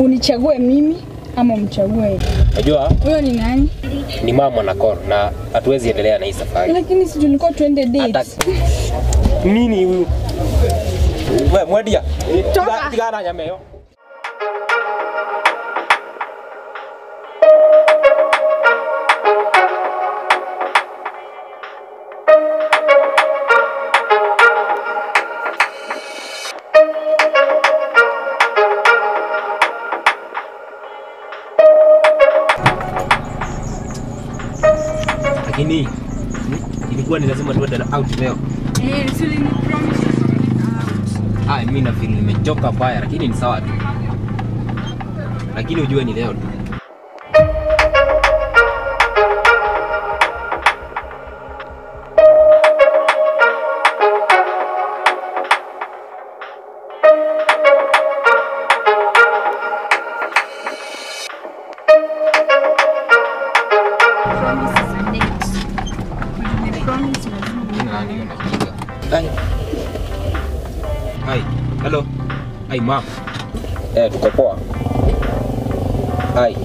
Unichague mimi ama umchague. Unajua? Huyo ni nani? Ni mama na Koro na hatuwezi endelea na hii safari. Lakini si tulikuwa tuende date. Nini huyu? Wewe mwedia. Toka. Tigana nyama hiyo. Lakini ilikuwa ni lazima tuende out leo. Eh, si ni promise out. Ah, mimi na feel nimechoka baya lakini ni sawa tu. Lakini ujue ni leo tu. Hai. Hello. Hai mama. Eh, tuko poa. Hai.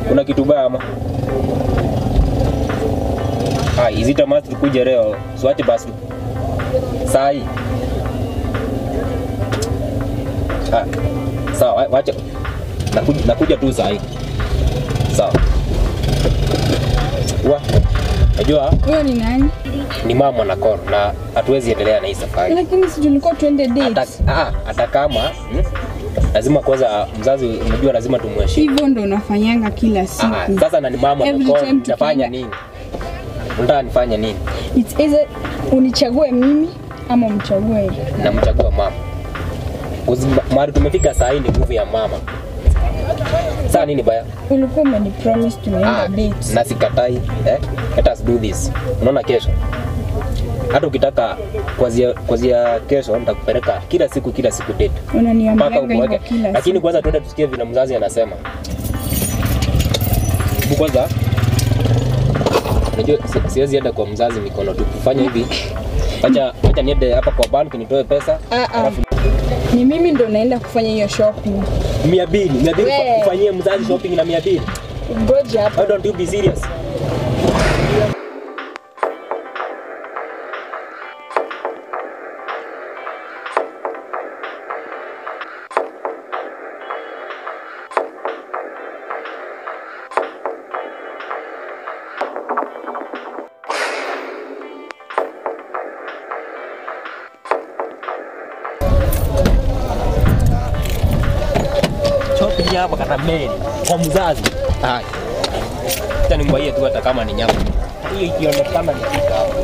Kuna kitu baya ama? Hai, is it a must tukuje leo? Siwache basi. Sai. Ah. Sawa, wacha. Nakuja tu sai. Sawa. Wa. Unajua? Huyo ni nani? Ni mama na Koro na hatuwezi endelea na hii safari. Lakini si tulikuwa tuende date. Hata kama lazima kwanza mzazi, unajua lazima tumheshimu. Hivyo ndo unafanyanga kila siku. Sasa na ni mama na Koro, nitafanya nini? Unataka nifanye nini? It's either unichague mimi ama umchague. Namchagua mama. Mahali tumefika saa hii ni nguvu ya mama. Sasa nini baya? Ulikuwa umenipromise tunaenda date. Na sikatai, eh? Let us do this. Unaona kesho? Hata ukitaka kuanzia kesho nitakupeleka kila siku date. Unaniambia hivyo kila siku. Lakini kwanza tuende tusikie vile mzazi anasema. Kwanza unajua siwezi enda kwa mzazi mikono tu. Kufanya hivi. Acha niende hapa kwa bank nitoe pesa. Alafu ni mimi ndo naenda kufanya hiyo shopping. 200 kufanyia mzazi shopping na 200. Ngoja hapa. I don't you be serious. Shopping hapa kata meli kwa mzazi. Hai. Acha nimbaie tu hata kama ni nyama. Hiyo ikionekana ni kitu hapo.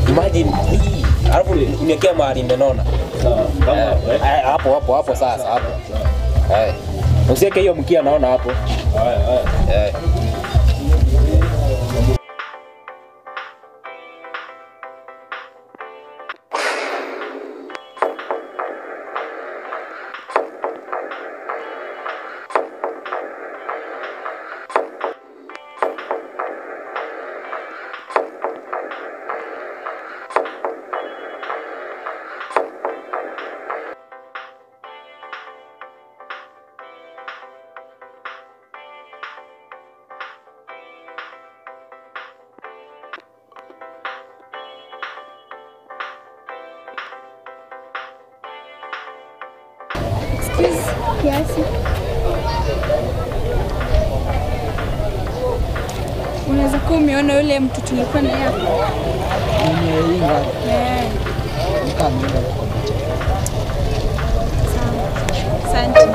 Imagine hii. Alafu uniwekea mahali nimeona. Sawa. Hapo hapo sasa hapo. Hai. Usiweke hiyo mkia naona hapo. Haya haya. Eh. Kiasi. Unaweza kuwa umeona yule mtu tulikuwa naye hapo. Eh. Asante.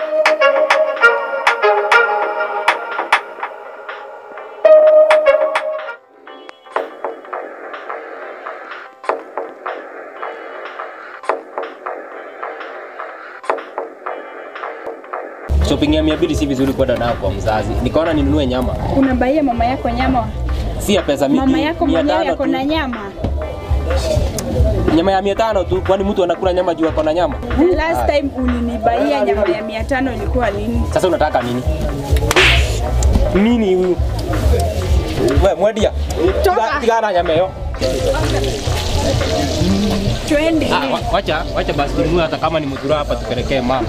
Shopping ya 200 si vizuri kwenda nayo kwa mzazi. Nikaona ninunue nyama. Unabaia mama yako nyama? Si ya pesa mingi. Mama yako mwenyewe yako na nyama. Nyama ya 500 tu, kwani mtu anakula nyama juu ako na nyama? The last time ulinibaia nyama ya 500 ilikuwa lini? Sasa unataka nini? Nini huyu? Wewe mwedia. Tigana nyama hiyo. Twende. Wacha basi tununue hata kama ni mutura hapa tupelekee mama.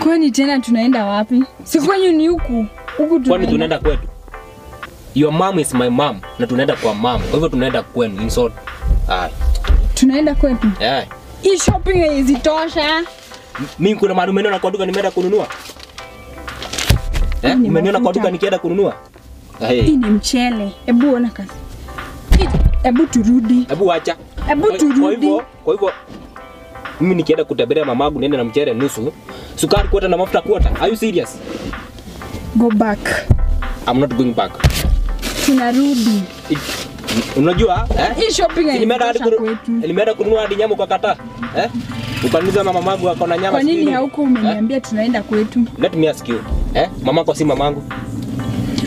Kwani tena tunaenda wapi? Si kwenyu ni huku. Huku tunaenda. Kwani tunaenda kwetu? Your mom is my mom na tunaenda kwa mom. Kwa hivyo tunaenda kwenu in short. Ah. Tunaenda kwetu? Eh. Hii shopping haizitosha. Mimi kuna mahali umeniona kwa duka nimeenda kununua. Eh, umeniona kwa duka nikienda kununua? Hii ni mchele. Hebu ona kazi. Hebu turudi. Hebu acha. Hebu turudi. Kwa hivyo mimi nikienda kutembelea mamangu niende na mchele nusu, sukari kwata na mafuta kwata. Are you serious? Go back. I'm not going back. Tunarudi. Unajua eh? Hii shopping haitosha kwetu. Nimeenda kununua hadi nyama ukakataa. Eh? Ukaniuliza mama mamangu ako na nyama. Kwa nini hauko umeniambia tunaenda kwetu? Let me ask you. Eh? Mamako si mamangu?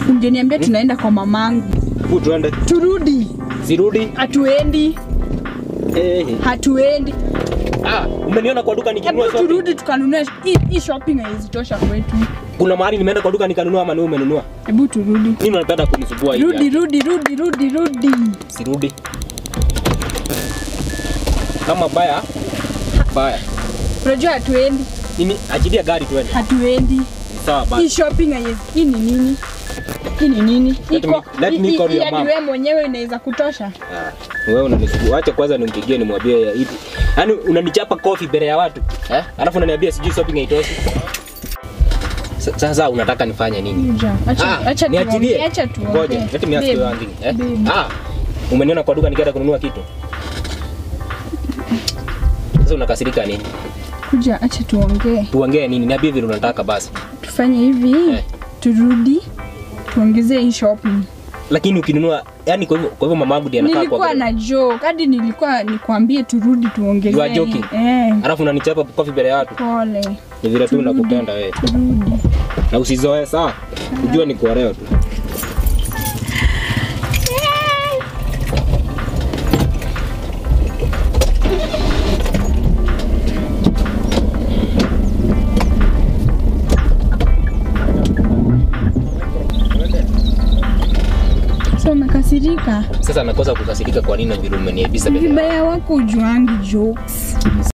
Ungeniambia tunaenda kwa mamangu. Hebu tuende. Turudi. Sirudi. Hatuendi. Eh. Hatuendi. Ah, umeniona kwa duka nikinunua shopping. Turudi tukanunue hii shopping haizitosha kwetu. Kuna mahali nimeenda kwa duka nikanunua ama ni umenunua? Hebu turudi. Mimi napenda kunisumbua hivi. Rudi. Sirudi. Kama baya. Baya. Unajua hatuendi. Mimi achilia gari tuende. Hatuendi. Sawa basi. Hii shopping hii ni nini? Hii ni nini? Let me call your mom. Wewe mwenyewe inaweza kutosha. Ah, wewe unanisumbua. Acha kwanza nimpigie nimwambie ya hivi. Yaani unanichapa kofi mbele ya watu. Eh? Alafu unaniambia sijui shopping haitoshi. Sasa unataka nifanye nini? Acha niachilie. Acha tu. Ngoja, let me ask you one thing. Eh? Ah, umeniona kwa duka nikienda kununua kitu. Sasa unakasirika nini? Kuja, acha tuongee. Tuongee nini? Niambie vile unataka basi. Tufanye hivi. Turudi. Tuongezee hii shopping. Lakini ukinunua, yani kwa hivyo mamangu ndiye anakaa kwa. Nilikuwa na joke, hadi nilikuwa nikwambie turudi tuongezee. You are joking. Alafu unanichapa kofi mbele ya watu. Pole. Ni vile tu nakupenda wewe. Turudi. Na usizoe sawa? Ujue ni kwa leo tu. Umekasirika? Sasa nakosa kukasirika kwa nini na vile umeniibisa mbele? Vibaya wako ujuangi jokes.